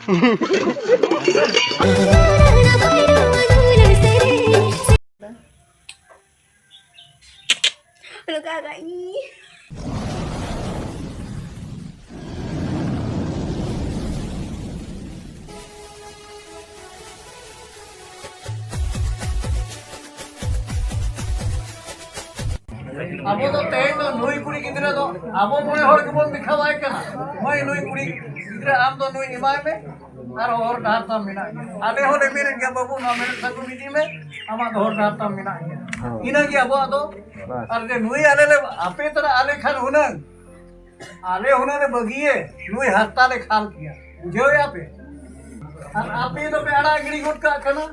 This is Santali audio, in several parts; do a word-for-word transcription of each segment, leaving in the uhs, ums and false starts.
Ano ka, Kak? Ih. ᱟᱵᱚ ᱫᱚ ᱛᱮᱦᱮᱧ ᱫᱚ ᱱᱩᱭ ᱠᱩᱲᱤ ᱜᱤᱫᱽᱨᱟᱹ ᱫᱚ ᱟᱵᱚ ᱢᱚᱬᱮ ᱦᱚᱲ ᱜᱮᱵᱚᱱ ᱫᱮᱠᱷᱟᱣᱟᱭ ᱠᱟᱱᱟ᱾ ᱢᱟᱹᱭ, ᱱᱩᱭ ᱠᱩᱲᱤ ᱜᱤᱫᱽᱨᱟᱹ, ᱟᱢ ᱫᱚ ᱱᱩᱭ ᱮᱢᱟᱭ ᱢᱮ, ᱟᱨ ᱦᱚᱨ ᱰᱟᱦᱟᱨ ᱛᱟᱢ ᱢᱮᱱᱟᱜ ᱜᱮᱭᱟ᱾ ᱟᱞᱮ ᱦᱚᱸᱞᱮ ᱢᱮᱱᱮᱫ ᱜᱮᱭᱟ, "ᱵᱟᱹᱵᱩ, ᱱᱚᱣᱟ ᱢᱮᱱᱮᱫ ᱥᱟᱹᱜᱩᱱ ᱤᱫᱤ ᱢᱮ, ᱟᱢᱟᱜ ᱫᱚ ᱦᱚᱨ ᱰᱟᱦᱟᱨ ᱛᱟᱢ ᱢᱮᱱᱟᱜ ᱜᱮᱭᱟ᱾" ᱦᱳᱭ᱾ ᱤᱱᱟᱹᱜᱮ ᱟᱵᱚᱣᱟᱜ ᱫᱚ᱾ ᱵᱟᱥ᱾ ᱟᱨ ᱡᱮ ᱱᱩᱭ ᱟᱞᱮ ᱞᱮ ᱟᱯᱮ ᱛᱚᱨᱟ ᱟᱞᱮ ᱠᱷᱟᱱ ᱦᱩᱱᱟᱹᱝ, ᱟᱞᱮ ᱦᱩᱱᱟᱹᱝ ᱞᱮ ᱵᱟᱹᱜᱤᱭᱮ, ᱱᱩᱭ ᱦᱟᱨᱛᱟ ᱞᱮ ᱠᱷᱟᱞ ᱠᱮᱭᱟ᱾ ᱵᱩᱡᱷᱟᱹᱣᱮᱫᱼᱟ ᱯᱮ? ᱟᱨ ᱟᱯᱮ ᱫᱚᱯᱮ ᱟᱲᱟᱜ ᱜᱤᱰᱤ ᱜᱚᱫ ᱠᱟᱜ ᱠᱟᱱᱟ᱾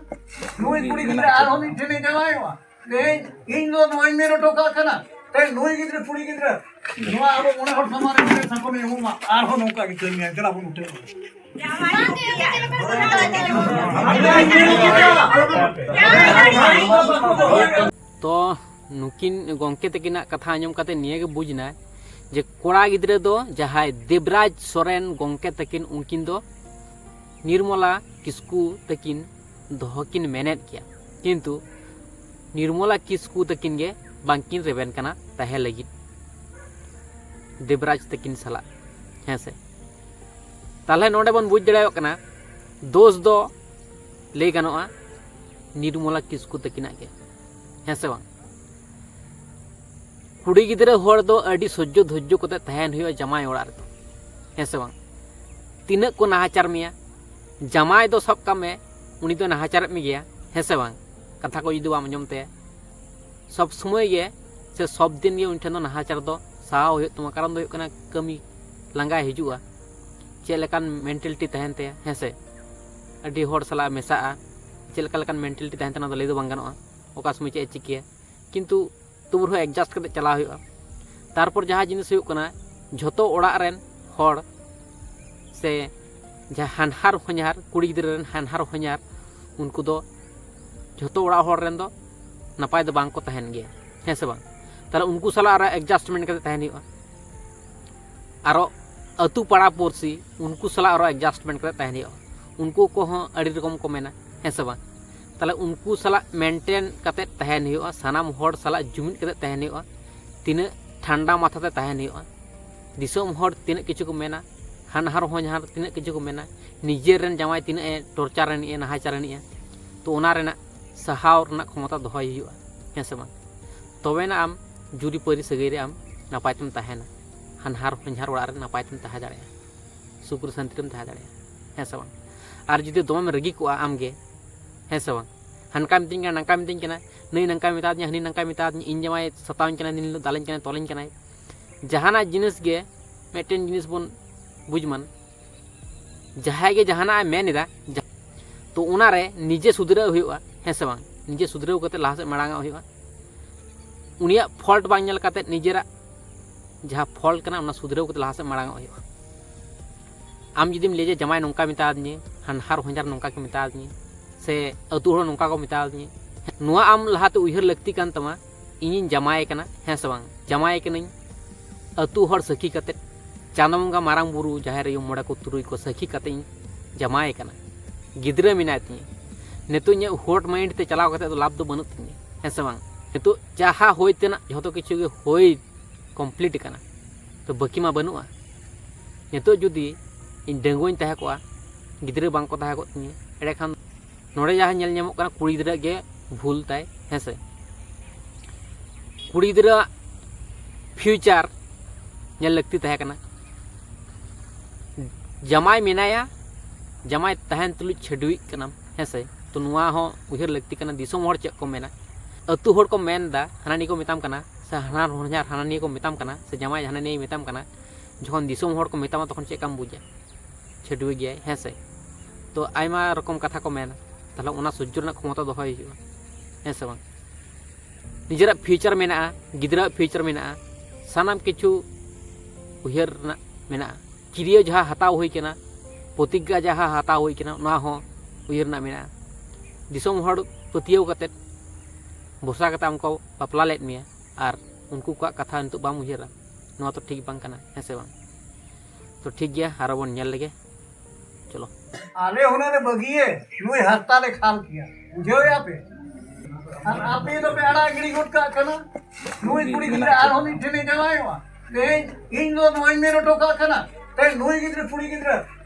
ᱱᱩᱭ ᱠᱩᱲᱤ ᱜᱤᱫᱽᱨᱟᱹ ᱟᱨᱦᱚᱸ ᱢᱤᱫ ᱴᱷᱮᱱᱮ ᱡᱟᱶᱟᱭᱚᱜᱼᱟ᱾ ᱛᱮᱦᱮᱧ ᱤᱧ ᱫᱚ ᱱᱚᱣᱟᱧ ᱢᱮᱱ ᱦᱚᱴᱚ ᱠᱟᱜ ᱠᱟᱱᱟ, ᱛᱮᱦᱮᱧ ᱱᱩᱭ ᱜᱤᱫᱽᱨᱟᱹ, ᱠᱩᱲᱤ ᱜᱤᱫᱽᱨᱟᱹ, ᱱᱚᱣᱟ ᱟᱵᱚ ᱢᱚᱬᱮ ᱦᱚᱲ ᱥᱟᱢᱟᱝ ᱨᱮ ᱢᱤᱫᱴᱮᱱ ᱥᱟᱠᱚᱢᱮ ᱮᱢᱚᱜ ᱢᱟ, ᱟᱨᱦᱚᱸ ᱱᱚᱝᱠᱟ ᱜᱮ ᱠᱟᱹᱢᱤᱭᱟ᱾ ᱫᱮᱞᱟ ᱵᱚᱱ ᱩᱴᱷᱟᱹᱜᱼᱟ᱾ ᱛᱚ ᱱᱩᱠᱤᱱ ᱜᱚᱢᱠᱮ ᱛᱟᱹᱠᱤᱱᱟᱜ ᱠᱟᱛᱷᱟ ᱟᱸᱡᱚᱢ ᱠᱟᱛᱮ ᱱᱤᱭᱟᱹ ᱜᱮ ᱵᱩᱡᱽ ᱮᱱᱟ ᱡᱮ ᱠᱚᱲᱟ ᱜᱤᱫᱽᱨᱟᱹ ᱫᱚ ᱡᱟᱦᱟᱸᱭ ᱫᱮᱵᱽᱨᱟᱡᱽ ᱥᱚᱨᱮᱱ ᱜᱚᱢᱠᱮ ᱛᱟᱹᱠᱤᱱ, ᱩᱱᱠᱤᱱ ᱫᱚ ᱱᱤᱨᱢᱚᱞᱟ ᱠᱤᱥᱠᱩ ᱛᱟᱹᱠᱤᱱ ᱫᱚᱦᱚ ᱠᱤᱱ ᱢᱮᱱᱮᱫ ᱜᱮᱭᱟ, ᱠᱤᱱᱛᱩ ᱱᱤᱨᱢᱚᱞᱟ ᱠᱤᱥᱠᱩ ᱛᱟᱹᱠᱤᱱ ᱜᱮ ᱵᱟᱝᱠᱤᱱ ᱨᱮᱵᱮᱱ ᱠᱟᱱᱟ ᱛᱟᱦᱮᱸ ᱞᱟᱹᱜᱤᱫ ᱫᱮᱵᱽᱨᱟᱡᱽ ᱛᱟᱹᱠᱤᱱ ᱥᱟᱞᱟᱜ᱾ ᱦᱮᱸ ᱥᱮ? ᱛᱟᱦᱞᱮ ᱱᱚᱰᱮ ᱵᱚᱱ ᱵᱩᱡᱽ ᱫᱟᱲᱮᱭᱟᱜ ᱠᱟᱱᱟ, ᱫᱳᱥ ᱫᱚ ᱞᱟᱹᱭ ᱜᱟᱱᱚᱜᱼᱟ ᱱᱤᱨᱢᱚᱞᱟ ᱠᱤᱥᱠᱩ ᱛᱟᱹᱠᱤᱱᱟᱜ ᱜᱮ᱾ ᱦᱮᱸ ᱥᱮ ᱵᱟᱝ? ᱠᱩᱲᱤ ᱜᱤᱫᱽᱨᱟᱹ ᱦᱚᱲ ᱫᱚ ᱟᱹᱰᱤ ᱥᱚᱡᱽᱡᱚ ᱫᱷᱳᱡᱽᱡᱚ ᱠᱟᱛᱮ ᱛᱟᱦᱮᱱ ᱦᱩᱭᱩᱜᱼᱟ ᱡᱟᱢᱟᱭ ᱚᱲᱟᱜ ᱨᱮᱫᱚ᱾ ᱦᱮᱸ ᱥᱮ ᱵᱟᱝ? ᱛᱤᱱᱟᱹᱜ ᱠᱚ ᱱᱟᱦᱟᱪᱟᱨ ᱢᱮᱭᱟ, ᱡᱟᱢᱟᱭ ᱫᱚ ᱥᱟᱵ ᱠᱟᱜ ᱢᱮ, ᱩᱱᱤ ᱫᱚ ᱱᱟᱦᱟᱪᱟᱨᱮᱫ ᱢᱮ ᱜᱮᱭᱟ, ᱦᱮᱸ ᱥᱮ ᱵᱟᱝ? ᱠᱟᱛᱷᱟ ᱠᱚ ᱡᱩᱫᱤ ᱵᱟᱢ ᱟᱸᱡᱚᱢ ᱛᱟᱭᱟ, ᱥᱚᱵ ᱥᱚᱢᱚᱭ ᱜᱮ ᱥᱮ ᱥᱚᱵ ᱫᱤᱱ ᱜᱮ ᱩᱱᱤ ᱴᱷᱮᱱ ᱫᱚ ᱱᱟᱦᱟᱪᱟᱨ ᱫᱚ ᱥᱟᱦᱟᱣ ᱦᱩᱭᱩᱜ ᱛᱟᱢᱟ᱾ ᱠᱟᱨᱚᱱ ᱫᱚ ᱦᱩᱭᱩᱜ ᱠᱟᱱᱟ, ᱠᱟᱹᱢᱤ ᱞᱟᱸᱜᱟᱭ ᱦᱤᱡᱩᱜᱼᱟ, ᱪᱮᱫ ᱞᱮᱠᱟᱱ ᱢᱮᱱᱴᱟᱞᱤᱴᱤ ᱛᱟᱦᱮᱱ ᱛᱟᱭᱟ, ᱦᱮᱸ ᱥᱮ? ᱟᱹᱰᱤ ᱦᱚᱲ ᱥᱟᱞᱟᱜ ᱢᱮᱥᱟᱜᱼᱟ, ᱪᱮᱫ ᱞᱮᱠᱟ ᱞᱮᱠᱟᱱ ᱢᱮᱱᱴᱟᱞᱤᱴᱤ ᱛᱟᱦᱮᱱ ᱛᱟᱭᱟ, ᱚᱱᱟ ᱫᱚ ᱞᱟᱹᱭ ᱫᱚ ᱵᱟᱝ ᱜᱟᱱᱚᱜᱼᱟ, ᱚᱠᱟ ᱥᱚᱢᱚᱭ ᱪᱮᱫ ᱮ ᱪᱤᱠᱟᱹᱭᱟ᱾ ᱠᱤᱱᱛᱩ ᱛᱚᱵᱩ ᱨᱮᱦᱚᱸ ᱮᱰᱡᱟᱥᱴ ᱠᱟᱛᱮ ᱪᱟᱞᱟᱣ ᱦᱩᱭᱩᱜᱼᱟ᱾ ᱛᱟᱨᱯᱚᱨ ᱡᱟᱦᱟᱸ ᱡᱤᱱᱤᱥ ᱦᱩᱭᱩᱜ ᱠᱟᱱᱟ, ᱡᱷᱚᱛᱚ ᱚᱲᱟᱜ ᱨᱮᱱ ᱦᱚᱲ ᱥᱮ ᱡᱟᱦᱟᱸ ᱦᱟᱱᱦᱟᱨ ᱦᱚᱧᱦᱟᱨ, ᱠᱩᱲᱤ ᱜᱤᱫᱽᱨᱟᱹ ᱨᱮᱱ ᱦᱟᱱᱦᱟᱨ ᱦᱚᱧᱦᱟᱨ, ᱩᱱᱠᱩ ᱫᱚ ᱡᱷᱚᱛᱚ ᱚᱲᱟᱜ ᱦᱚᱲ ᱨᱮᱱ ᱫᱚ ᱱᱟᱯᱟᱭ ᱫᱚ ᱵᱟᱝ ᱠᱚ ᱛᱟᱦᱮᱱ ᱜᱮᱭᱟ, ᱦᱮᱸ ᱥᱮ ᱵᱟᱝ? ᱛᱟᱦᱞᱮ ᱩᱱᱠᱩ ᱥᱟᱞᱟᱜ ᱟᱨᱚ ᱮᱰᱡᱟᱥᱴᱢᱮᱱᱴ ᱠᱟᱛᱮ ᱛᱟᱦᱮᱱ ᱦᱩᱭᱩᱜᱼᱟ᱾ ᱟᱨᱚ ᱟᱹᱛᱩ ᱯᱟᱲᱟ ᱯᱩᱲᱥᱤ, ᱩᱱᱠᱩ ᱥᱟᱞᱟᱜ ᱟᱨᱚ adjustment ᱠᱟᱛᱮ ᱛᱟᱦᱮᱱ ᱦᱩᱭᱩᱜᱼᱟ᱾ ᱩᱱᱠᱩ ᱠᱚᱦᱚᱸ ᱟᱹᱰᱤ ᱨᱚᱠᱚᱢ ᱠᱚ ᱢᱮᱱᱟ, ᱦᱮᱸ ᱥᱮ ᱵᱟᱝ? ᱛᱟᱦᱚᱞᱮ ᱩᱱᱠᱩ ᱥᱟᱞᱟᱜ maintain ᱠᱟᱛᱮ ᱛᱟᱦᱮᱱ ᱦᱩᱭᱩᱜᱼᱟ, ᱥᱟᱱᱟᱢ ᱦᱚᱲ ᱥᱟᱞᱟᱜ ᱡᱩᱢᱤᱫ ᱠᱟᱛᱮ ᱛᱟᱦᱮᱱ ᱦᱩᱭᱩᱜᱼᱟ᱾ ᱛᱤᱱᱟᱹᱜ ᱴᱷᱟᱱᱰᱟ ᱢᱟᱛᱷᱟ ᱛᱮ ᱛᱟᱦᱮᱱ ᱦᱩᱭᱩᱜᱼᱟ᱾ ᱫᱤᱥᱚᱢ ᱦᱚᱲ ᱛᱤᱱᱟᱹᱜ ᱠᱤᱪᱷᱩ ᱠᱚ ᱢᱮᱱᱟ, ᱦᱟᱱᱦᱟᱨ ᱦᱚᱧᱦᱟᱨ ᱛᱤᱱᱟᱹᱜ ᱠᱤᱪᱷᱩ ᱠᱚ ᱢᱮᱱᱟ, ᱱᱤᱡᱮᱨ ᱨᱮᱱ ᱡᱟᱶᱟᱭ ᱛᱤᱱᱟᱹᱜ ᱮ torture ᱮᱱᱤᱡᱼᱟ, ᱱᱟᱦᱟᱪᱟᱨ ᱮᱱᱤᱡᱼᱟ, ᱛᱚ ᱚᱱᱟ ᱨᱮᱱᱟᱜ ᱥᱟᱦᱟᱣ ᱨᱮᱱᱟᱜ ᱠᱷᱚᱢᱚᱛᱟ ᱫᱚᱦᱚᱭ ᱦᱩᱭᱩᱜᱼᱟ, ᱦᱮᱸ ᱥᱮ ᱵᱟᱝ? ᱛᱚᱵᱮᱱᱟ ᱟᱢ ᱡᱩᱨᱤᱯᱟᱹᱨᱤ ᱥᱟᱹᱜᱟᱹᱭ ᱨᱮ ᱟᱢ ᱱᱟᱯᱟᱭ ᱛᱮᱢ ᱛᱟᱦᱮᱱᱟ, ᱦᱟᱱᱦᱟᱨ ᱦᱚᱧᱦᱟᱨ ᱚᱲᱟᱜ ᱨᱮ ᱱᱟᱯᱟᱭ ᱛᱮᱢ ᱛᱟᱦᱮᱸ ᱫᱟᱲᱮᱭᱟᱜᱼᱟ, ᱥᱩᱠ ᱨᱮ ᱥᱟᱱᱛᱤ ᱨᱮᱢ ᱛᱟᱦᱮᱸ ᱫᱟᱲᱮᱭᱟᱜᱼᱟ, ᱦᱮᱸ ᱥᱮ ᱵᱟᱝ? ᱟᱨ ᱡᱩᱫᱤ ᱫᱚᱢᱮᱢ ᱨᱟᱹᱜᱤ ᱠᱚᱜᱼᱟ ᱟᱢ ᱜᱮ, ᱦᱮᱸ ᱥᱮ ᱵᱟᱝ? ᱦᱟᱱᱠᱟ ᱢᱤᱛᱟᱹᱧ ᱠᱟᱱᱟ, ᱱᱟᱝᱠᱟ ᱢᱤᱛᱟᱹᱧ ᱠᱟᱱᱟ, ᱱᱟᱹᱭ ᱱᱟᱝᱠᱟᱭ ᱢᱮᱛᱟᱫᱤᱧᱟ, ᱦᱟᱹᱱᱤ ᱱᱟᱝᱠᱟᱭ ᱢᱮᱛᱟᱫᱤᱧᱟ, ᱤᱧ ᱡᱟᱶᱟᱭ ᱥᱟᱛᱟᱣᱤᱧ ᱠᱟᱱᱟ, ᱫᱤᱱ ᱦᱤᱞᱳᱜ ᱫᱟᱞᱤᱧ ᱠᱟᱱᱟᱭ, ᱛᱚᱞᱤᱧ ᱠᱟᱱᱟᱭ᱾ ᱡᱟᱦᱟᱱᱟᱜ ᱡᱤᱱᱤᱥ ᱜᱮ ᱢᱤᱫᱴᱮᱱ ᱡᱤᱱᱤᱥ ᱵᱚᱱ ᱵᱩᱡᱽ ᱢᱟᱱ, ᱡᱟᱦᱟᱸᱭ ᱜᱮ ᱡᱟᱦᱟᱱᱟᱜ ᱮ ᱢᱮᱱ ᱮᱫᱟ, ᱡᱟ-, ᱛᱚ ᱚᱱᱟᱨᱮ ᱱᱤᱡᱮ ᱥᱩᱫᱷᱨᱟᱹᱜ ᱦᱩᱭᱩᱜᱼᱟ, ᱦᱮᱸ ᱥᱮ ᱵᱟᱝ? ᱱᱤᱡᱮ ᱥᱩᱫᱷᱨᱟᱹᱣ ᱠᱟᱛᱮ ᱞᱟᱦᱟ ᱥᱮᱫ ᱢᱟᱲᱟᱝᱚᱜ ᱦᱩᱭᱩᱜᱼᱟ᱾ ᱩᱱᱤᱭᱟᱜ fault ᱵᱟᱝ ᱧᱮᱞ ᱠᱟᱛᱮ ᱱᱤᱡᱮᱨᱟᱜ ᱡᱟᱦᱟᱸ fault ᱠᱟᱱᱟ, ᱚᱱᱟ ᱥᱩᱫᱷᱨᱟᱹᱣ ᱠᱟᱛᱮ ᱞᱟᱦᱟ ᱥᱮᱫ ᱢᱟᱲᱟᱝᱚᱜ ᱦᱩᱭᱩᱜᱼᱟ᱾ ᱟᱢ ᱡᱩᱫᱤᱢ ᱞᱟᱹᱭᱟ ᱡᱮ, "ᱡᱟᱢᱟᱭ ᱱᱚᱝᱠᱟ ᱢᱮᱛᱟᱫᱤᱧᱟᱹ, ᱦᱟᱱᱦᱟᱨ ᱦᱚᱧᱦᱟᱨ ᱱᱚᱝᱠᱟ ᱠᱚ ᱢᱮᱛᱟᱫᱤᱧᱟᱹ, ᱥᱮ ᱟᱹᱛᱩ ᱦᱚᱲ ᱱᱚᱝᱠᱟ ᱠᱚ ᱢᱮᱛᱟᱫᱤᱧᱟᱹ", ᱱᱚᱣᱟ ᱟᱢ ᱞᱟᱦᱟᱛᱮ ᱩᱭᱦᱟᱹᱨ ᱞᱟᱹᱠᱛᱤ ᱠᱟᱱ ᱛᱟᱢᱟ, "ᱤᱧᱤᱧ ᱡᱟᱢᱟᱭ ᱠᱟᱱᱟ, ᱦᱮᱸ ᱥᱮ ᱵᱟᱝ? ᱡᱟᱢᱟᱭ ᱠᱟᱹᱱᱟᱹᱧ, ᱟᱹᱛᱩ ᱦᱚᱲ ᱥᱟᱹᱠᱷᱤ ᱠᱟᱛᱮᱫ, ᱪᱟᱸᱫᱚ ᱵᱚᱸᱜᱟ, ᱢᱟᱨᱟᱝ ᱵᱩᱨᱩ, ᱡᱟᱦᱮᱨ ᱟᱭᱳ, ᱢᱚᱬᱮ ᱠᱚ ᱛᱩᱨᱩᱭ ᱠᱚ ᱥᱟᱹᱠᱷᱤ ᱠᱟᱛᱮᱫ ᱤᱧ ᱡᱟᱢᱟᱭ ᱠᱟᱱᱟ, ᱜᱤᱫᱽᱨᱟᱹ ᱢᱮᱱᱟᱭ ᱛᱤᱧᱟᱹ᱾ ᱱᱤᱛᱚᱜ ᱤᱧᱟᱹᱜ hot mind ᱛᱮ ᱪᱟᱞᱟᱣ ᱠᱟᱛᱮᱫ ᱫᱚ ᱞᱟᱵᱷ ᱫᱚ ᱵᱟᱹᱱᱩᱜ ᱛᱤᱧᱟᱹ, ᱦᱮᱸ ᱥᱮ ᱵᱟᱝ? ᱱᱤᱛᱚᱜ ᱡᱟᱦᱟᱸ ᱦᱩᱭ ᱛᱮᱱᱟᱜ ᱡᱷᱚᱛᱚ ᱠᱤᱪᱷᱩ ᱜᱮ ᱦᱩᱭ complete ᱠᱟᱱᱟ, ᱛᱚ ᱵᱟᱹᱠᱤ ᱢᱟ ᱵᱟᱹᱱᱩᱜᱼᱟ᱾ ᱱᱤᱛᱚᱜ ᱡᱩᱫᱤ ᱤᱧ ᱰᱟᱺᱜᱩᱣᱟᱹᱧ ᱛᱟᱦᱮᱸ ᱠᱚᱜᱼᱟ, ᱜᱤᱫᱽᱨᱟᱹ ᱵᱟᱝ ᱠᱚ ᱛᱟᱦᱮᱸ ᱠᱚᱜ ᱛᱤᱧᱟᱹ, ᱮᱸᱰᱮᱠᱷᱟᱱ ᱱᱚᱰᱮ ᱡᱟᱦᱟᱸ ᱧᱮᱞ ᱧᱟᱢᱚᱜ ᱠᱟᱱᱟ, ᱠᱩᱲᱤ ᱜᱤᱫᱽᱨᱟᱹ ᱜᱮ ᱵᱷᱩᱞ ᱛᱟᱭ, ᱦᱮᱸ ᱥᱮ? ᱠᱩᱲᱤ ᱜᱤᱫᱽᱨᱟᱹᱣᱟᱜ future ᱧᱮᱞ ᱞᱟᱹᱠᱛᱤ ᱛᱟᱦᱮᱸ ᱠᱟᱱᱟ᱾ ᱡᱟᱢᱟᱭ ᱢᱮᱱᱟᱭᱟ, ᱡᱟᱢᱟᱭ ᱛᱟᱦᱮᱱ ᱛᱩᱞᱩᱡ ᱪᱷᱟᱹᱰᱣᱤᱜ ᱠᱟᱱᱟᱢ, ᱦᱮᱸ ᱥᱮ? ᱛᱚ ᱱᱚᱣᱟ ᱦᱚᱸ ᱩᱭᱦᱟᱹᱨ ᱞᱟᱹᱠᱛᱤ ᱠᱟᱱᱟ, ᱫᱤᱥᱚᱢ ᱦᱚᱲ ᱪᱮᱫ ᱠᱚ ᱢᱮᱱᱟ᱾ ᱟᱹᱛᱩ ᱦᱚᱲ ᱠᱚ ᱢᱮᱱ ᱮᱫᱟ, ᱦᱟᱱᱟ ᱱᱤᱭᱟᱹ ᱠᱚ ᱢᱮᱛᱟᱢ ᱠᱟᱱᱟ, ᱥᱮ ᱦᱟᱱᱦᱟᱨ ᱦᱚᱧᱦᱟᱨ ᱦᱟᱱᱟ ᱱᱤᱭᱟᱹ ᱠᱚ ᱢᱮᱛᱟᱢ ᱠᱟᱱᱟ, ᱥᱮ ᱡᱟᱢᱟᱭ ᱦᱟᱱᱟ ᱱᱤᱭᱟᱹᱭ ᱢᱮᱛᱟᱢ ᱠᱟᱱᱟ, ᱡᱚᱠᱷᱚᱱ ᱫᱤᱥᱚᱢ ᱦᱚᱲ ᱠᱚ ᱢᱮᱛᱟᱢᱟ, ᱛᱚᱠᱷᱚᱱ ᱪᱮᱫ ᱞᱮᱠᱟᱢ ᱵᱩᱡᱟ? ᱪᱷᱟᱹᱰᱣᱤ ᱜᱮᱭᱟᱭ, ᱦᱮᱸ ᱥᱮ? ᱛᱚ ᱟᱭᱢᱟ ᱨᱚᱠᱚᱢ ᱠᱟᱛᱷᱟ ᱠᱚ ᱢᱮᱱᱟ, ᱛᱟᱦᱚᱞᱮ ᱚᱱᱟ ᱥᱚᱡᱽᱡᱚ ᱨᱮᱱᱟᱜ ᱠᱷᱚᱢᱚᱛᱟ ᱫᱚᱦᱚᱭ ᱦᱩᱭᱩᱜᱼᱟ, ᱦᱮᱸ ᱥᱮ ᱵᱟᱝ? ᱱᱤᱡᱮᱨᱟᱜ future ᱢᱮᱱᱟᱜᱼᱟ, ᱜᱤᱫᱽᱨᱟᱹᱣᱟᱜ future ᱢᱮᱱᱟᱜᱼᱟ, ᱥᱟᱱᱟᱢ ᱠᱤᱪᱷᱩ ᱩᱭᱦᱟᱹᱨ ᱨᱮᱱᱟᱜ ᱢᱮᱱᱟᱜᱼᱟ᱾ ᱠᱤᱨᱭᱟᱹ ᱡᱟᱦᱟᱸ ᱦᱟᱛᱟᱣ ᱦᱩᱭ ᱠᱟᱱᱟ, ᱯᱨᱚᱛᱤᱜᱽᱜᱟ ᱡᱟᱦᱟᱸ ᱦᱟᱛᱟᱣ ᱦᱩᱭ ᱠᱟᱱᱟ, ᱚᱱᱟ ᱦᱚᱸ ᱩᱭᱦᱟᱹᱨ ᱨᱮᱱᱟᱜ ᱢᱮᱱᱟᱜᱼᱟ᱾ ᱫᱤᱥᱚᱢ ᱦᱚᱲ ᱯᱟᱹᱛᱭᱟᱹᱣ ᱠᱟᱛᱮᱫ, ᱵᱷᱚᱨᱥᱟ ᱠᱟᱛᱮᱫ ᱟᱢ ᱠᱚ ᱵᱟᱯᱞᱟ ᱞᱮᱫ ᱢᱮᱭᱟ ᱟᱨ ᱩᱱᱠᱩ ᱠᱚᱣᱟᱜ ᱠᱟᱛᱷᱟ ᱱᱤᱛᱚᱜ ᱵᱟᱢ ᱩᱭᱦᱟᱹᱨᱟ, ᱱᱚᱣᱟ ᱛᱚ ᱴᱷᱤᱠ ᱵᱟᱝ ᱠᱟᱱᱟ, ᱦᱮᱸ ᱥᱮ ᱵᱟᱝ? ᱛᱚ ᱴᱷᱤᱠ ᱜᱮᱭᱟ, ᱟᱨᱚ ᱵᱚᱱ ᱧᱮᱞ ᱞᱮᱜᱮ᱾ ᱪᱚᱞᱚ᱾ ᱟᱞᱮ ᱦᱩᱱᱟᱹᱝ ᱞᱮ ᱵᱟᱹᱜᱤᱭᱮ, ᱱᱩᱭ ᱦᱟᱨᱛᱟ ᱞᱮ ᱠᱷᱟᱞ ᱠᱮᱭᱟ, ᱵᱩᱡᱷᱟᱹᱣᱮᱭᱟ ᱯᱮ? ᱟᱨ ᱟᱯᱮ ᱫᱚᱯᱮ ᱟᱲᱟᱜ ᱜᱤᱰᱤ ᱜᱚᱫ ᱠᱟᱜ ᱠᱟᱱᱟ᱾ ᱱᱩᱭ ᱠᱩᱲᱤ ᱜᱤᱫᱽᱨᱟᱹ ᱟᱨᱦᱚᱸ ᱢᱤᱫ ᱴᱷᱮᱱᱮ ᱡᱟᱶᱟᱭᱚᱜᱼᱟ᱾ ᱛᱮᱦᱮᱧ ᱤᱧ ᱫᱚ ᱱᱚᱣᱟᱧ ᱢᱮᱱ ᱦᱚᱴᱚ ᱠᱟᱜ ᱠᱟᱱᱟ, ᱛᱮᱦᱮᱧ ᱱᱩᱭ ᱜᱤᱫᱽᱨᱟᱹ ᱠᱩᱲᱤ ᱜᱤᱫᱽᱨᱟᱹ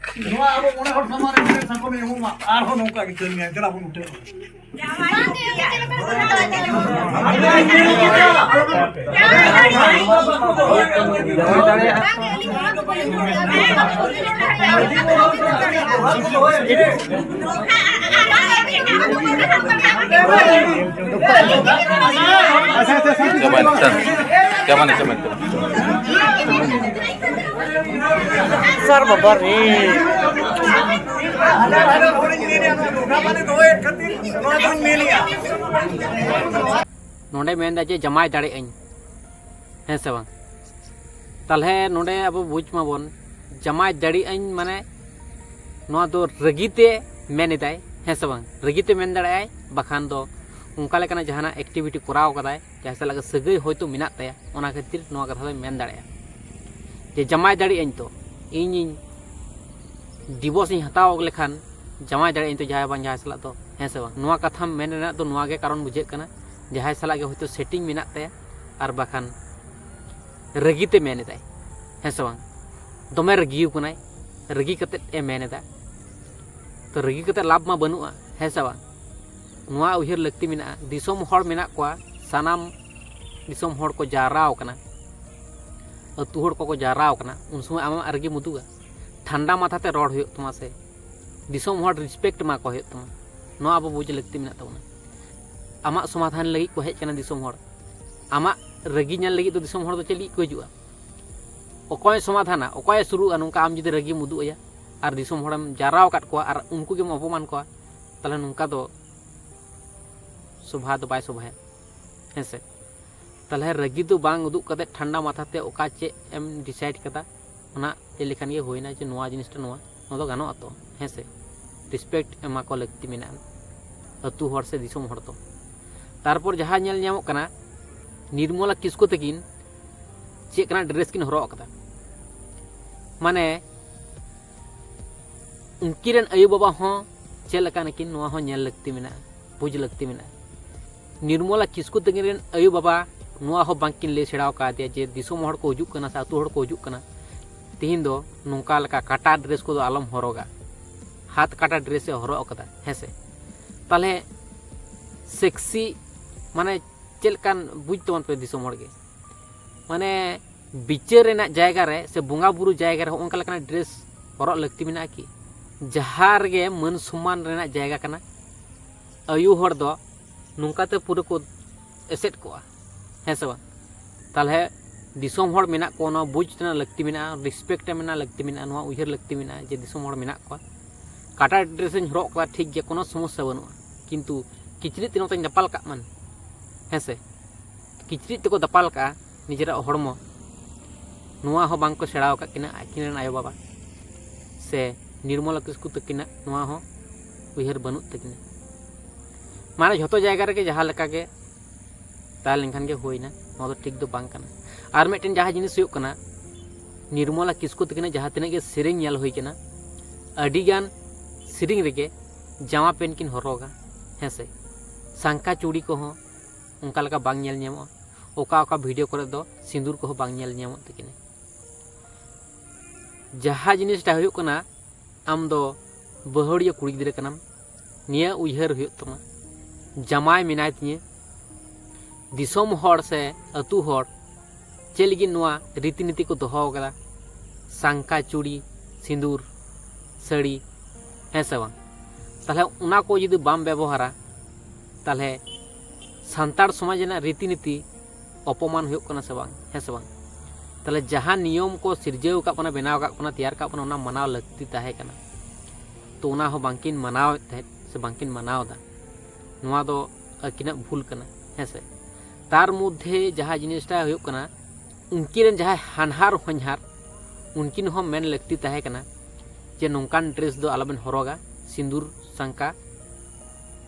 ᱱᱚᱣᱟ ᱟᱵᱚ ᱢᱚᱬᱮ ᱦᱚᱲ ᱥᱟᱢᱟᱝ ᱨᱮ ᱢᱤᱫᱴᱮᱱ ᱥᱟᱠᱚᱢᱮ ᱮᱢᱚᱜ ᱢᱟ, ᱟᱨᱦᱚᱸ ᱱᱚᱝᱠᱟ ᱜᱮ ᱠᱟᱹᱢᱤᱭᱟ᱾ ᱫᱮᱞᱟ ᱵᱚᱱ ᱩᱴᱷᱟᱹᱣ᱾ ᱪᱟᱵᱟᱭᱮᱱᱟ, ᱪᱟᱵᱟᱭᱮᱱᱟ, ᱪᱟᱵᱟᱭᱮᱱᱟ᱾ ᱥᱟᱨ ᱵᱟᱵᱟ ᱨᱮ᱾ ᱱᱚᱰᱮ ᱢᱮᱱᱫᱟ ᱡᱮ ᱡᱟᱢᱟᱭ ᱫᱟᱲᱮᱭᱟᱜ ᱟᱹᱧ, ᱦᱮᱸ ᱥᱮ ᱵᱟᱝ? ᱛᱟᱦᱞᱮ ᱱᱚᱰᱮ ᱟᱵᱚ ᱵᱩᱡᱽ ᱢᱟᱵᱚᱱ, ᱡᱟᱢᱟᱭ ᱫᱟᱲᱮᱭᱟᱜ ᱟᱹᱧ ᱢᱟᱱᱮ ᱱᱚᱣᱟ ᱫᱚ ᱨᱟᱹᱜᱤ ᱛᱮ ᱢᱮᱱ ᱮᱫᱟᱭ, ᱦᱮᱸ ᱥᱮ ᱵᱟᱝ? ᱨᱟᱹᱜᱤ ᱛᱮ ᱢᱮᱱ ᱫᱟᱲᱮᱭᱟᱜ ᱟᱭ, ᱵᱟᱠᱷᱟᱱ ᱫᱚ ᱚᱱᱠᱟ ᱞᱮᱠᱟᱱᱟᱜ ᱡᱟᱦᱟᱱᱟᱜ ᱮᱠᱴᱤᱵᱷᱤᱴᱤ ᱠᱚᱨᱟᱣ ᱠᱟᱫᱟᱭ, ᱡᱟᱦᱟᱸᱭ ᱥᱟᱞᱟᱜ ᱜᱮ ᱥᱟᱹᱜᱟᱹᱭ ᱦᱚᱭᱛᱳ ᱢᱮᱱᱟᱜ ᱛᱟᱭᱟ, ᱚᱱᱟ ᱠᱷᱟᱹᱛᱤᱨ ᱱᱚᱣᱟ ᱠᱟᱛᱷᱟ ᱫᱚᱭ ᱢᱮᱱ ᱫᱟᱲᱮᱭᱟᱜᱼᱟ ᱡᱮ ᱡᱟᱢᱟᱭ ᱫᱟᱲᱮᱭᱟᱜ ᱟᱹᱧ ᱛᱚ, ᱤᱧᱤᱧ ᱰᱤᱵᱳᱨᱥ ᱤᱧ ᱦᱟᱛᱟᱣ ᱞᱮᱠᱷᱟᱱ ᱡᱟᱢᱟᱭ ᱫᱟᱲᱮᱭᱟᱜ ᱟᱹᱧ ᱛᱚ ᱡᱟᱦᱟᱸᱭ ᱵᱟᱝ ᱡᱟᱦᱟᱸᱭ ᱥᱟᱞᱟᱜ ᱫᱚ, ᱦᱮᱸ ᱥᱮ ᱵᱟᱝ? ᱱᱚᱣᱟ ᱠᱟᱛᱷᱟ ᱢᱮᱱ ᱨᱮᱱᱟᱜ ᱫᱚ ᱱᱚᱣᱟ ᱜᱮ ᱠᱟᱨᱚᱱ ᱵᱩᱡᱷᱟᱹᱜ ᱠᱟᱱᱟ, ᱡᱟᱦᱟᱸᱭ ᱥᱟᱞᱟᱜ ᱜᱮ ᱦᱚᱭᱛᱳ ᱥᱮᱴᱤᱝ ᱢᱮᱱᱟᱜ ᱛᱟᱭᱟ, ᱟᱨ ᱵᱟᱠᱷᱟᱱ ᱨᱟᱹᱜᱤ ᱛᱮ ᱢᱮᱱ ᱮᱫᱟᱭ, ᱦᱮᱸ ᱥᱮ ᱵᱟᱝ? ᱫᱚᱢᱮ ᱨᱟᱹᱜᱤ ᱠᱟᱱᱟᱭ, ᱨᱟᱹᱜᱤ ᱠᱟᱛᱮᱫ ᱮ ᱢᱮᱱ ᱮᱫᱟ᱾ ᱛᱚ ᱨᱟᱹᱜᱤ ᱠᱟᱛᱮᱫ ᱞᱟᱵᱷ ᱢᱟ ᱵᱟᱹᱱᱩᱜᱼᱟ, ᱦᱮᱸ ᱥᱮ ᱵᱟᱝ? ᱱᱚᱣᱟ ᱩᱭᱦᱟᱹᱨ ᱞᱟᱹᱠᱛᱤ ᱢᱮᱱᱟᱜᱼᱟ, ᱫᱤᱥᱚᱢ ᱦᱚᱲ ᱢᱮᱱᱟᱜ ᱠᱚᱣᱟ, ᱥᱟᱱᱟᱢ ᱫᱤᱥᱚᱢ ᱦᱚᱲ ᱠᱚ ᱡᱟᱣᱨᱟ ᱟᱠᱟᱱᱟ, ᱟᱹᱛᱩ ᱦᱚᱲ ᱠᱚᱠᱚ ᱡᱟᱣᱨᱟ ᱟᱠᱟᱱᱟ, ᱩᱱ ᱥᱚᱢᱚᱭ ᱟᱢᱟᱜ ᱨᱟᱹᱜᱤᱢ ᱩᱫᱩᱜᱟ? ᱴᱷᱟᱱᱰᱟ ᱢᱟᱛᱷᱟ ᱛᱮ ᱨᱚᱲ ᱦᱩᱭᱩᱜ ᱛᱟᱢᱟ ᱥᱮ ᱫᱤᱥᱚᱢ ᱦᱚᱲ ᱨᱮᱥᱯᱮᱠᱴ ᱮᱢᱟ ᱠᱚ ᱦᱩᱭᱩᱜ ᱛᱟᱢᱟ᱾ ᱱᱚᱣᱟ ᱟᱵᱚ ᱵᱩᱡᱽ ᱞᱟᱹᱠᱛᱤ ᱢᱮᱱᱟᱜ ᱛᱟᱵᱚᱱᱟ᱾ ᱟᱢᱟᱜ ᱥᱚᱢᱟᱫᱷᱟᱱ ᱞᱟᱹᱜᱤᱫ ᱠᱚ ᱦᱮᱡ ᱟᱠᱟᱱᱟ ᱫᱤᱥᱚᱢ ᱦᱚᱲ, ᱟᱢᱟᱜ ᱨᱟᱹᱜᱤ ᱧᱮᱞ ᱞᱟᱹᱜᱤᱫ ᱫᱚ ᱫᱤᱥᱚᱢ ᱦᱚᱲ ᱫᱚ ᱪᱮᱫ ᱞᱟᱹᱜᱤᱫ ᱠᱚ ᱦᱤᱡᱩᱜᱼᱟ? ᱚᱠᱚᱭ ᱥᱚᱢᱟᱫᱷᱟᱱᱟ, ᱚᱠᱚᱭᱮ ᱥᱩᱨᱩᱜᱼᱟ? ᱱᱚᱝᱠᱟ ᱟᱢ ᱡᱩᱫᱤ ᱨᱟᱹᱜᱤᱢ ᱩᱫᱩᱜ ᱟᱭᱟ ᱟᱨ ᱫᱤᱥᱚᱢ ᱦᱚᱲᱮᱢ ᱡᱟᱣᱨᱟ ᱟᱠᱟᱫ ᱠᱚᱣᱟ ᱟᱨ ᱩᱱᱠᱩ ᱜᱮᱢ ᱚᱯᱚᱢᱟᱱ ᱠᱚᱣᱟ, ᱛᱟᱦᱚᱞᱮ ᱱᱚᱝᱠᱟ ᱫᱚ ᱥᱚᱵᱷᱟ ᱫᱚ ᱵᱟᱭ ᱥᱚᱵᱷᱟᱭᱟ, ᱦᱮᱸ ᱥᱮ? ᱛᱟᱦᱚᱞᱮ ᱨᱟᱹᱜᱤ ᱫᱚ ᱵᱟᱝ ᱩᱫᱩᱜ ᱠᱟᱛᱮ ᱴᱷᱟᱱᱰᱟ ᱢᱟᱛᱷᱟ ᱛᱮ ᱚᱠᱟ ᱪᱮᱫ ᱮᱢ ᱰᱤᱥᱟᱭᱤᱰ ᱠᱟᱫᱟ, ᱚᱱᱟ ᱞᱟᱹᱭ ᱞᱮᱠᱷᱟᱱ ᱜᱮ ᱦᱩᱭᱱᱟ ᱡᱮ ᱱᱚᱣᱟ ᱡᱤᱱᱤᱥᱴᱟ ᱱᱚᱣᱟ, ᱱᱚᱣᱟ ᱫᱚ ᱜᱟᱱᱚᱜᱼᱟ ᱛᱚ, ᱦᱮᱸ ᱥᱮ? ᱨᱮᱥᱯᱮᱠᱴ ᱮᱢᱟ ᱠᱚ ᱞᱟᱹᱠᱛᱤ ᱢᱮᱱᱟᱜᱼᱟ, ᱟᱹᱛᱩ ᱦᱚᱲ ᱥᱮ ᱫᱤᱥᱚᱢ ᱦᱚᱲ ᱫᱚ᱾ ᱛᱟᱨᱯᱚᱨ ᱡᱟᱦᱟᱸ ᱧᱮᱞ ᱧᱟᱢᱚᱜ ᱠᱟᱱᱟ, ᱱᱤᱨᱢᱚᱞᱟ ᱠᱤᱥᱠᱩ ᱛᱟᱹᱠᱤᱱ ᱪᱮᱫ ᱠᱟᱱᱟ ᱰᱨᱮᱥ ᱠᱤᱱ ᱦᱚᱨᱚᱜ ᱟᱠᱟᱫᱟ᱾ ᱢᱟᱱᱮ ᱩᱱᱠᱤᱱ ᱨᱮᱱ ᱟᱭᱳᱼᱵᱟᱵᱟ ᱦᱚᱸ ᱪᱮᱫ ᱞᱮᱠᱟ ᱱᱟᱹᱠᱤᱱ, ᱱᱚᱣᱟ ᱦᱚᱸ ᱧᱮᱞ ᱞᱟᱹᱠᱛᱤ ᱢᱮᱱᱟᱜᱼᱟ, ᱵᱩᱡᱽ ᱞᱟᱹᱠᱛᱤ ᱢᱮᱱᱟᱜᱼᱟ᱾ ᱱᱤᱨᱢᱚᱞᱟ ᱠᱤᱥᱠᱩ ᱛᱟᱹᱠᱤᱱ ᱨᱮᱱ ᱟᱭᱳᱼᱵᱟᱵᱟ ᱱᱚᱣᱟ ᱦᱚᱸ ᱵᱟᱝᱠᱤᱱ ᱞᱟᱹᱭ ᱥᱮᱬᱟ ᱟᱠᱟᱫᱮᱭᱟ ᱡᱮ ᱫᱤᱥᱚᱢ ᱦᱚᱲ ᱠᱚ ᱦᱤᱡᱩᱜ ᱠᱟᱱᱟ ᱥᱮ ᱟᱹᱛᱩ ᱦᱚᱲ ᱠᱚ ᱦᱤᱡᱩᱜ ᱠᱟᱱᱟ, ᱛᱤᱦᱤᱧ ᱫᱚ ᱱᱚᱝᱠᱟ ᱞᱮᱠᱟ ᱠᱟᱴᱟ ᱰᱨᱮᱥ ᱠᱚᱫᱚ ᱟᱞᱚᱢ ᱦᱚᱨᱚᱜᱟ, ᱦᱟᱛ ᱠᱟᱴᱟ ᱰᱨᱮᱥ ᱮ ᱦᱚᱨᱚᱜ ᱟᱠᱟᱫᱟ, ᱦᱮᱸ ᱥᱮ᱾ ᱛᱟᱦᱚᱞᱮ ᱥᱮᱠᱥᱤ ᱢᱟᱱᱮ ᱪᱮᱫ ᱞᱮᱠᱟᱱ ᱵᱩᱡᱽ ᱛᱟᱵᱚᱱ ᱯᱮ ᱫᱤᱥᱚᱢ ᱦᱚᱲ ᱜᱮ, ᱢᱟᱱᱮ ᱵᱤᱪᱟᱹᱨ ᱨᱮᱱᱟᱜ ᱡᱟᱭᱜᱟ ᱨᱮ ᱥᱮ ᱵᱚᱸᱜᱟ ᱵᱩᱨᱩ ᱡᱟᱭᱜᱟ ᱨᱮ ᱦᱚᱸ ᱚᱱᱠᱟ ᱞᱮᱠᱟᱱᱟᱜ ᱰᱨᱮᱥ ᱦᱚᱨᱚᱜ ᱞᱟᱹᱠᱛᱤ ᱢᱮᱱᱟᱜᱼᱟ ᱠᱤ? ᱡᱟᱦᱟᱸ ᱨᱮᱜᱮ ᱢᱟᱹᱱ ᱥᱚᱢᱢᱟᱱ ᱨᱮᱱᱟᱜ ᱡᱟᱭᱜᱟ ᱠᱟᱱᱟ, ᱟᱭᱳ ᱦᱚᱲ ᱫᱚ ᱱᱚᱝᱠᱟᱛᱮ ᱯᱩᱨᱟᱹ ᱠᱚ ᱮᱥᱮᱫ ᱠᱚᱜᱼᱟ, ᱦᱮᱸ ᱥᱮ ᱵᱟᱝ? ᱛᱟᱦᱚᱞᱮ ᱫᱤᱥᱚᱢ ᱦᱚᱲ ᱢᱮᱱᱟᱜ ᱠᱚᱣᱟ, ᱱᱚᱣᱟ ᱵᱩᱡᱽ ᱨᱮᱱᱟᱜ ᱞᱟᱹᱠᱛᱤ ᱢᱮᱱᱟᱜᱼᱟ, ᱨᱮᱥᱯᱮᱠᱴ ᱨᱮ ᱢᱮᱱᱟᱜ ᱞᱟᱹᱠᱛᱤ ᱢᱮᱱᱟᱜᱼᱟ, ᱱᱚᱣᱟ ᱩᱭᱦᱟᱹᱨ ᱞᱟᱹᱠᱛᱤ ᱢᱮᱱᱟᱜᱼᱟ ᱡᱮ ᱫᱤᱥᱚᱢ ᱦᱚᱲ ᱢᱮᱱᱟᱜ ᱠᱚᱣᱟ᱾ ᱠᱟᱴᱟ ᱰᱨᱮᱥ ᱤᱧ ᱦᱚᱨᱚᱜ ᱠᱟᱫᱟ, ᱴᱷᱤᱠ ᱜᱮᱭᱟ, ᱠᱳᱱᱳ ᱥᱚᱢᱚᱥᱥᱟ ᱵᱟᱹᱱᱩᱜᱼᱟ, ᱠᱤᱱᱛᱩ ᱠᱤᱪᱨᱤᱡ ᱛᱤᱱᱟᱹᱜ ᱛᱟᱧ ᱫᱟᱯᱟᱞ ᱠᱟᱜ ᱢᱟᱱ, ᱦᱮᱸ ᱥᱮ, ᱠᱤᱪᱨᱤᱡ ᱛᱮᱠᱚ ᱫᱟᱯᱟᱞ ᱠᱟᱜᱼᱟ ᱱᱤᱡᱮᱨᱟᱜ ᱦᱚᱲᱢᱚ, ᱱᱚᱣᱟ ᱦᱚᱸ ᱵᱟᱝ ᱠᱚ ᱥᱮᱬᱟ ᱟᱠᱟᱫ ᱠᱤᱱᱟ ᱟᱹᱠᱤᱱ ᱨᱮᱱ ᱟᱭᱳᱼᱵᱟᱵᱟ᱾ ᱥᱮ ᱱᱤᱨᱢᱚᱞᱟ ᱠᱤᱥᱠᱩ ᱛᱟᱹᱠᱤᱱᱟᱜ ᱱᱚᱣᱟ ᱦᱚᱸ ᱩᱭᱦᱟᱹᱨ ᱵᱟᱹᱱᱩᱜ ᱛᱟᱹᱠᱤᱱᱟ᱾ ᱢᱟᱱᱮ ᱡᱷᱚᱛᱚ ᱡᱟᱭᱜᱟ ᱨᱮᱜᱮ ᱡᱟᱦᱟᱸ ᱞᱮᱠᱟ ᱜᱮ ᱛᱟᱦᱮᱸ ᱞᱮᱱᱠᱷᱟᱱ ᱜᱮ ᱦᱩᱭᱱᱟ, ᱱᱚᱣᱟ ᱫᱚ ᱴᱷᱤᱠ ᱫᱚ ᱵᱟᱝ ᱠᱟᱱᱟ᱾ ᱟᱨ ᱢᱤᱫᱴᱮᱱ ᱡᱟᱦᱟᱸ ᱡᱤᱱᱤᱥ ᱦᱩᱭᱩᱜ ᱠᱟᱱᱟ, ᱱᱤᱨᱢᱚᱞᱟ ᱠᱤᱥᱠᱩ ᱛᱟᱹᱠᱤᱱᱟᱜ ᱡᱟᱦᱟᱸ ᱛᱤᱱᱟᱹᱜ ᱜᱮ ᱥᱮᱨᱮᱧ ᱧᱮᱞ ᱦᱩᱭ ᱠᱟᱱᱟ, ᱟᱹᱰᱤᱜᱟᱱ ᱥᱮᱨᱮᱧ ᱨᱮᱜᱮ ᱡᱟᱢᱟ ᱯᱮᱱᱴ ᱠᱤᱱ ᱦᱚᱨᱚᱜᱟ, ᱦᱮᱸ ᱥᱮ᱾ ᱥᱟᱝᱠᱟ ᱪᱩᱲᱤ ᱠᱚᱦᱚᱸ ᱚᱱᱠᱟ ᱞᱮᱠᱟ ᱵᱟᱝ ᱧᱮᱞ ᱧᱟᱢᱚᱜᱼᱟ᱾ ᱚᱠᱟ ᱚᱠᱟ ᱵᱷᱤᱰᱤᱭᱳ ᱠᱚᱨᱮ ᱫᱚ ᱥᱤᱸᱫᱩᱨ ᱠᱚᱦᱚᱸ ᱵᱟᱝ ᱧᱮᱞ ᱧᱟᱢᱚᱜ ᱛᱟᱹᱠᱤᱱᱟ᱾ ᱡᱟᱦᱟᱸ ᱡᱤᱱᱤᱥᱴᱟ ᱦᱩᱭᱩᱜ ᱠᱟᱱᱟ, ᱟᱢ ᱫᱚ ᱵᱟᱹᱦᱩᱲᱤᱭᱟᱹ ᱠᱩᱲᱤ ᱜᱤᱫᱽᱨᱟᱹ ᱠᱟᱱᱟᱢ, ᱱᱤᱭᱟᱹ ᱩᱭᱦᱟᱹᱨ ᱦᱩᱭᱩᱜ ᱛᱟᱢᱟ, ᱡᱟᱢᱟᱭ ᱢᱮᱱᱟᱭ ᱛᱤᱧᱟᱹ, ᱫᱤᱥᱚᱢ ᱦᱚᱲ ᱥᱮ ᱟᱹᱛᱩ ᱦᱚᱲ ᱪᱮᱫ ᱞᱟᱹᱜᱤᱫ ᱱᱚᱣᱟ ᱨᱤᱛᱤ ᱱᱤᱛᱤ ᱠᱚ ᱫᱚᱦᱚ ᱟᱠᱟᱫᱟ, ᱥᱟᱝᱠᱟ ᱪᱩᱲᱤ, ᱥᱤᱸᱫᱩᱨ, ᱥᱟᱹᱲᱤ, ᱦᱮᱸ ᱥᱮ ᱵᱟᱝ? ᱛᱟᱦᱞᱮ ᱚᱱᱟ ᱠᱚ ᱡᱩᱫᱤ ᱵᱟᱢ ᱵᱮᱵᱚᱦᱟᱨᱟ, ᱛᱟᱦᱞᱮ ᱥᱟᱱᱛᱟᱲ ᱥᱚᱢᱟᱡᱽ ᱨᱮᱱᱟᱜ ᱨᱤᱛᱤ ᱱᱤᱛᱤ ᱚᱯᱚᱢᱟᱱ ᱦᱩᱭᱩᱜ ᱠᱟᱱᱟ ᱥᱮ ᱵᱟᱝ? ᱦᱮᱸ ᱥᱮ ᱵᱟᱝ? ᱛᱟᱦᱞᱮ ᱡᱟᱦᱟᱸ ᱱᱤᱭᱚᱢ ᱠᱚ ᱥᱤᱨᱡᱟᱹᱣ ᱟᱠᱟᱫ ᱵᱚᱱᱟ, ᱵᱮᱱᱟᱣ ᱟᱠᱟᱫ ᱵᱚᱱᱟ, ᱛᱮᱭᱟᱨ ᱟᱠᱟᱫ ᱵᱚᱱᱟ, ᱚᱱᱟ ᱢᱟᱱᱟᱣ ᱞᱟᱹᱠᱛᱤ ᱛᱟᱦᱮᱸ ᱠᱟᱱᱟ᱾ ᱛᱚ ᱚᱱᱟ ᱦᱚᱸ ᱵᱟᱝᱠᱤᱱ ᱢᱟᱱᱟᱣᱮᱫ ᱛᱟᱦᱮᱸᱫ ᱥᱮ ᱵᱟᱝᱠᱤᱱ ᱢᱟᱱᱟᱣ ᱮᱫᱟ, ᱱᱚᱣᱟ ᱫᱚ ᱟᱹᱠᱤᱱᱟᱜ ᱵᱷᱩᱞ ᱠᱟᱱᱟ, ᱦᱮᱸ ᱥᱮ᱾ ᱛᱟᱨ ᱢᱚᱫᱽᱫᱷᱮ ᱡᱟᱦᱟᱸ ᱡᱤᱱᱤᱥᱴᱟ ᱦᱩᱭᱩᱜ ᱠᱟᱱᱟ, ᱩᱱᱠᱤᱱ ᱨᱮᱱ ᱡᱟᱦᱟᱸᱭ ᱦᱟᱱᱦᱟᱨ ᱦᱚᱧᱦᱟᱨ, ᱩᱱᱠᱤᱱ ᱦᱚᱸ ᱢᱮᱱ ᱞᱟᱹᱠᱛᱤ ᱛᱟᱦᱮᱸ ᱠᱟᱱᱟ ᱡᱮ ᱱᱚᱝᱠᱟᱱ ᱰᱨᱮᱥ ᱫᱚ ᱟᱞᱚᱵᱮᱱ ᱦᱚᱨᱚᱜᱟ, ᱥᱤᱸᱫᱩᱨ ᱥᱟᱝᱠᱟ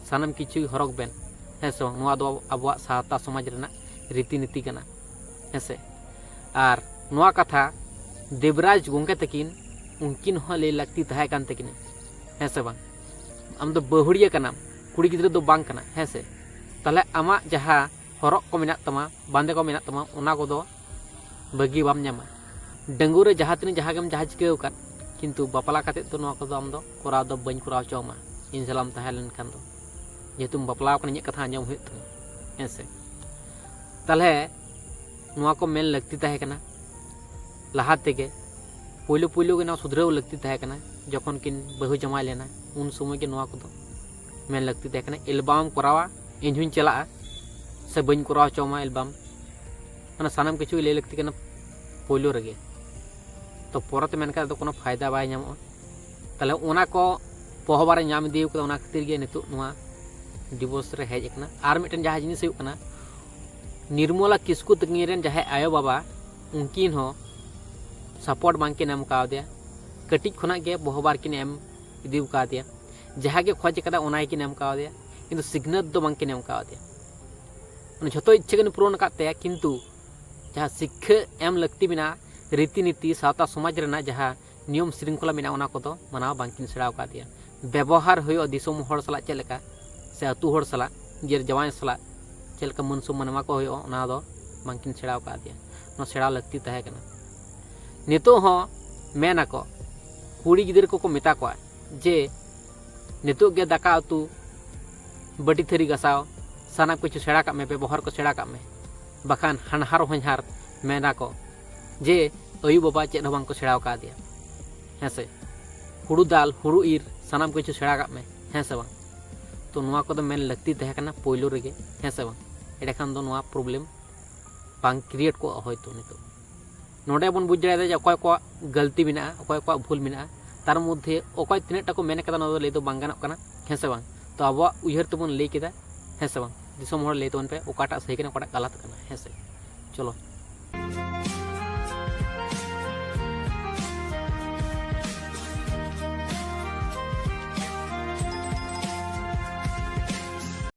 ᱥᱟᱱᱟᱢ ᱠᱤᱪᱷᱩ ᱦᱚᱨᱚᱜᱽ ᱵᱮᱱ, ᱦᱮᱸ ᱥᱮ ᱵᱟᱝ? ᱱᱚᱣᱟ ᱫᱚ ᱟᱵᱚᱣᱟᱜ ᱥᱟᱶᱛᱟ ᱥᱚᱢᱟᱡᱽ ᱨᱮᱱᱟᱜ ᱨᱤᱛᱤ ᱱᱤᱛᱤ ᱠᱟᱱᱟ, ᱦᱮᱸ ᱥᱮ᱾ ᱟᱨ ᱱᱚᱣᱟ ᱠᱟᱛᱷᱟ ᱫᱮᱵᱽᱨᱟᱡᱽ ᱜᱚᱢᱠᱮ ᱛᱟᱹᱠᱤᱱ, ᱩᱱᱠᱤᱱ ᱦᱚᱸ ᱞᱟᱹᱭ ᱞᱟᱹᱠᱛᱤ ᱛᱟᱦᱮᱸ ᱠᱟᱱ ᱛᱟᱹᱠᱤᱱᱟ, ᱦᱮᱸ ᱥᱮ ᱵᱟᱝ? ᱟᱢ ᱫᱚ ᱵᱟᱹᱦᱩᱲᱤᱭᱟᱹ ᱠᱟᱱᱟᱢ, ᱠᱩᱲᱤ ᱜᱤᱫᱽᱨᱟᱹ ᱫᱚ ᱵᱟᱝ ᱠᱟᱱᱟ, ᱦᱮᱸ ᱥᱮ? ᱛᱟᱦᱞᱮ ᱟᱢᱟᱜ ᱡᱟᱦᱟᱸ ᱦᱚᱨᱚᱜ ᱠᱚ ᱢᱮᱱᱟᱜ ᱛᱟᱢᱟ, ᱵᱟᱸᱫᱮ ᱠᱚ ᱢᱮᱱᱟᱜ ᱛᱟᱢᱟ, ᱚᱱᱟ ᱠᱚᱫᱚ ᱵᱟᱹᱜᱤ ᱵᱟᱢ ᱧᱟᱢᱟ᱾ ᱰᱟᱺᱜᱩᱣᱟᱹ ᱨᱮ ᱡᱟᱦᱟᱸ ᱛᱤᱱᱟᱹᱜ ᱡᱟᱦᱟᱸ ᱜᱮᱢ ᱡᱟᱦᱟᱸ ᱪᱤᱠᱟᱹ ᱟᱠᱟᱫ, ᱠᱤᱱᱛᱩ ᱵᱟᱯᱞᱟ ᱠᱟᱛᱮᱫ ᱫᱚ ᱱᱚᱣᱟ ᱠᱚᱫᱚ ᱟᱢ ᱫᱚ ᱠᱚᱨᱟᱣ ᱫᱚ ᱵᱟᱹᱧ ᱠᱚᱨᱟᱣ ᱦᱚᱪᱚ ᱟᱢᱟ, ᱤᱧ ᱥᱟᱞᱟᱜ ᱮᱢ ᱛᱟᱦᱮᱸ ᱞᱮᱱᱠᱷᱟᱱ ᱫᱚ᱾ ᱡᱮᱦᱮᱛᱩᱢ ᱵᱟᱯᱞᱟ ᱟᱠᱟᱱᱟ, ᱤᱧᱟᱹᱜ ᱠᱟᱛᱷᱟ ᱟᱸᱡᱚᱢ ᱦᱩᱭᱩᱜ ᱛᱟᱢᱟ, ᱦᱮᱸ ᱥᱮ? ᱛᱟᱦᱞᱮ ᱱᱚᱣᱟ ᱠᱚ ᱢᱮᱱ ᱞᱟᱹᱠᱛᱤ ᱛᱟᱦᱮᱸ ᱠᱟᱱᱟ ᱞᱟᱦᱟ ᱛᱮᱜᱮ᱾ ᱯᱳᱭᱞᱳ ᱯᱳᱭᱞᱳ ᱜᱮ ᱱᱚᱣᱟ ᱥᱩᱫᱷᱨᱟᱹᱣ ᱞᱟᱹᱠᱛᱤ ᱛᱟᱦᱮᱸ ᱠᱟᱱᱟ, ᱡᱚᱠᱷᱚᱱ ᱠᱤᱱ ᱵᱟᱹᱦᱩ ᱡᱟᱶᱟᱭ ᱞᱮᱱᱟ, ᱩᱱ ᱥᱚᱢᱚᱭ ᱜᱮ ᱱᱚᱣᱟ ᱠᱚᱫᱚ ᱢᱮᱱ ᱞᱟᱹᱠᱛᱤ ᱛᱟᱦᱮᱸ ᱠᱟᱱᱟ, ᱮᱞᱵᱟᱢ ᱠᱚᱨᱟᱣᱟ, ᱤᱧ ᱦᱚᱧ ᱪᱟᱞᱟᱜᱼᱟ, ᱥᱮ ᱵᱟᱹᱧ ᱠᱚᱨᱟᱣ ᱦᱚᱪᱚ ᱟᱢᱟ ᱮᱞᱵᱟᱢ᱾ ᱚᱱᱟ ᱥᱟᱱᱟᱢ ᱠᱤᱪᱷᱩ ᱞᱟᱹᱭ ᱞᱟᱹᱠᱛᱤ ᱠᱟᱱᱟ ᱯᱳᱭᱞᱳ ᱨᱮᱜᱮ᱾ ᱛᱚ ᱯᱚᱨᱮᱛᱮ ᱢᱮᱱᱠᱷᱟᱱ ᱫᱚ ᱠᱳᱱᱳ ᱯᱷᱟᱭᱫᱟ ᱵᱟᱭ ᱧᱟᱢᱚᱜᱼᱟ᱾ ᱛᱟᱦᱞᱮ ᱚᱱᱟ ᱠᱚ ᱯᱚᱦᱚᱵᱟᱨᱮ ᱧᱟᱢ ᱤᱫᱤ ᱠᱟᱫᱟ, ᱚᱱᱟ ᱠᱷᱟᱹᱛᱤᱨ ᱜᱮ ᱱᱤᱛᱚᱜ ᱱᱚᱣᱟ ᱰᱤᱵᱷᱳᱨᱥ ᱨᱮ ᱦᱮᱡ ᱟᱠᱟᱱᱟ᱾ ᱟᱨ ᱢᱤᱫᱴᱮᱱ ᱡᱟᱦᱟᱸ ᱡᱤᱱᱤᱥ ᱦᱩᱭᱩᱜ ᱠᱟᱱᱟ, ᱱᱤᱨᱢᱚᱞᱟ ᱠᱤᱥᱠᱩ ᱛᱟᱹᱠᱤᱱ ᱨᱮᱱ ᱡᱟᱦᱟᱸᱭ ᱟᱭᱳᱼᱵᱟᱵᱟ, ᱩᱱᱠᱤᱱ ᱦᱚᱸ ᱥᱟᱯᱳᱨᱴ ᱵᱟᱝᱠᱤᱱ ᱮᱢ ᱠᱟᱣᱫᱮᱭᱟ᱾ ᱠᱟᱹᱴᱤᱡ ᱠᱷᱚᱱᱟᱜ ᱜᱮ ᱵᱚᱦᱚᱵᱟᱨ ᱠᱤᱱ ᱮᱢ ᱤᱫᱤ ᱠᱟᱣᱫᱮᱭᱟ, ᱡᱟᱦᱟᱸ ᱜᱮ ᱠᱷᱚᱡᱽ ᱠᱟᱫᱟ ᱚᱱᱟ ᱜᱮᱠᱤᱱ ᱮᱢ ᱠᱟᱣᱫᱮᱭᱟ, ᱠᱤᱱᱛᱩ ᱥᱤᱠᱷᱱᱟᱹᱛ ᱫᱚ ᱵᱟᱝᱠᱤᱱ ᱮᱢ ᱠᱟᱣᱫᱮᱭᱟ᱾ ᱢᱟᱱᱮ ᱡᱷᱚᱛᱚ ᱤᱪᱪᱷᱟᱹ ᱠᱤᱱ ᱯᱩᱨᱚᱱ ᱟᱠᱟᱫ ᱛᱟᱭᱟ, ᱠᱤᱱᱛᱩ ᱡᱟᱦᱟᱸ ᱥᱤᱠᱠᱷᱟᱹ ᱮᱢ ᱞᱟᱹᱠᱛᱤ ᱢᱮᱱᱟᱜᱼᱟ, ᱨᱤᱛᱤ ᱱᱤᱛᱤ, ᱥᱟᱶᱛᱟ ᱥᱚᱢᱟᱡᱽ ᱨᱮᱱᱟᱜ ᱡᱟᱦᱟᱸ ᱱᱤᱭᱚᱢ ᱥᱨᱤᱝᱠᱷᱚᱞᱟ ᱢᱮᱱᱟᱜᱼᱟ, ᱚᱱᱟ ᱠᱚᱫᱚ ᱢᱟᱱᱟᱣ ᱵᱟᱝᱠᱤᱱ ᱥᱮᱬᱟ ᱟᱠᱟᱫᱮᱭᱟ᱾ ᱵᱮᱵᱚᱦᱟᱨ ᱦᱩᱭᱩᱜᱼᱟ ᱫᱤᱥᱚᱢ ᱦᱚᱲ ᱥᱟᱞᱟᱜ ᱪᱮᱫ ᱞᱮᱠᱟ, ᱥᱮ ᱟᱹᱛᱩ ᱦᱚᱲ ᱥᱟᱞᱟᱜ, ᱱᱤᱡᱮᱨ ᱡᱟᱶᱟᱭ ᱥᱟᱞᱟᱜ ᱪᱮᱫ ᱞᱮᱠᱟ ᱢᱟᱹᱱ ᱥᱚᱢᱢᱟᱱ ᱮᱢᱟ ᱠᱚ ᱦᱩᱭᱩᱜᱼᱟ, ᱚᱱᱟ ᱫᱚ ᱵᱟᱝᱠᱤᱱ ᱥᱮᱬᱟ ᱟᱠᱟᱫᱮᱭᱟ᱾ ᱚᱱᱟ ᱥᱮᱬᱟ ᱞᱟᱹᱠᱛᱤ ᱛᱟᱦᱮᱸ ᱠᱟᱱᱟ᱾ ᱱᱤᱛᱚᱜ ᱦᱚᱸ ᱢᱮᱱ ᱟᱠᱚ, ᱠᱩᱲᱤ ᱜᱤᱫᱽᱨᱟᱹ ᱠᱚᱠᱚ ᱢᱮᱛᱟ ᱠᱚᱣᱟ ᱡᱮ, ᱱᱤᱛᱚᱜ ᱜᱮ ᱫᱟᱠᱟ ᱩᱛᱩ, ᱵᱟᱹᱴᱤ ᱛᱷᱟᱹᱨᱤ ᱜᱟᱥᱟᱣ, ᱥᱟᱱᱟᱢ ᱠᱤᱪᱷᱩ ᱥᱮᱬᱟ ᱠᱟᱜ ᱢᱮ, ᱵᱮᱵᱚᱦᱟᱨ ᱠᱚ ᱥᱮᱬᱟ ᱠᱟᱜ ᱢᱮ, ᱵᱟᱠᱷᱟᱱ ᱦᱟᱱᱦᱟᱨ ᱦᱚᱧᱦᱟᱨ ᱢᱮᱱᱟ ᱠᱚ ᱡᱮ ᱟᱭᱳ ᱵᱟᱵᱟ ᱪᱮᱫ ᱦᱚᱸ ᱵᱟᱝ ᱠᱚ ᱥᱮᱬᱟ ᱟᱠᱟᱫᱮᱭᱟ, ᱦᱮᱸ ᱥᱮ? ᱦᱩᱲᱩ ᱫᱟᱞ, ᱦᱩᱲᱩ ᱤᱨ, ᱥᱟᱱᱟᱢ ᱠᱤᱪᱷᱩ ᱥᱮᱬᱟ ᱠᱟᱜ ᱢᱮ, ᱦᱮᱸ ᱥᱮ ᱵᱟᱝ? ᱛᱚ ᱱᱚᱣᱟ ᱠᱚᱫᱚ ᱢᱮᱱ ᱞᱟᱹᱠᱛᱤ ᱛᱟᱦᱮᱸ ᱠᱟᱱᱟ ᱯᱳᱭᱞᱳ ᱨᱮᱜᱮ, ᱦᱮᱸ ᱥᱮ ᱵᱟᱝ? ᱮᱸᱰᱮᱠᱷᱟᱱ ᱫᱚ ᱱᱚᱣᱟ ᱯᱨᱚᱵᱞᱮᱢ ᱵᱟᱝ ᱠᱨᱤᱭᱮᱴ ᱠᱚᱜᱼᱟ ᱦᱚᱭᱛᱳ ᱱᱤᱛᱚᱜ᱾ ᱱᱚᱰᱮ ᱵᱚᱱ ᱵᱩᱡᱽ ᱫᱟᱲᱮᱭᱟᱫᱟ ᱡᱮ ᱚᱠᱚᱭ ᱠᱚᱣᱟᱜ ᱜᱟᱹᱞᱛᱤ ᱢᱮᱱᱟᱜᱼᱟ, ᱚᱠᱚᱭ ᱠᱚᱣᱟᱜ ᱵᱷᱩᱞ ᱢᱮᱱᱟᱜᱼᱟ, ᱛᱟᱨ ᱢᱚᱫᱽᱫᱷᱮ ᱚᱠᱚᱭ ᱛᱤᱱᱟᱹᱜ ᱴᱟ ᱠᱚ ᱢᱮᱱ ᱠᱟᱫᱟ, ᱱᱚᱣᱟ ᱫᱚ ᱞᱟᱹᱭ ᱫᱚ ᱵᱟᱝ ᱜᱟᱱᱚᱜ ᱠᱟᱱᱟ, ᱦᱮᱸ ᱥᱮ ᱵᱟᱝ? ᱛᱚ ᱟᱵᱚᱣᱟᱜ ᱩᱭᱦᱟᱹᱨ ᱛᱮᱵᱚᱱ ᱞᱟᱹᱭ ᱠᱮᱫᱟ, ᱦᱮᱸ ᱥᱮ ᱵᱟᱝ? ᱫᱤᱥᱚᱢ ᱦᱚᱲ ᱞᱟᱹᱭ ᱛᱟᱵᱚᱱ ᱯᱮ ᱚᱠᱟᱴᱟᱜ ᱥᱟᱹᱦᱤ ᱠᱟᱱᱟ, ᱚᱠᱟᱴᱟᱜ ᱜᱟᱞᱟᱛ ᱠᱟᱱᱟ, ᱦᱮᱸ ᱥᱮ? ᱪᱚᱞᱚ,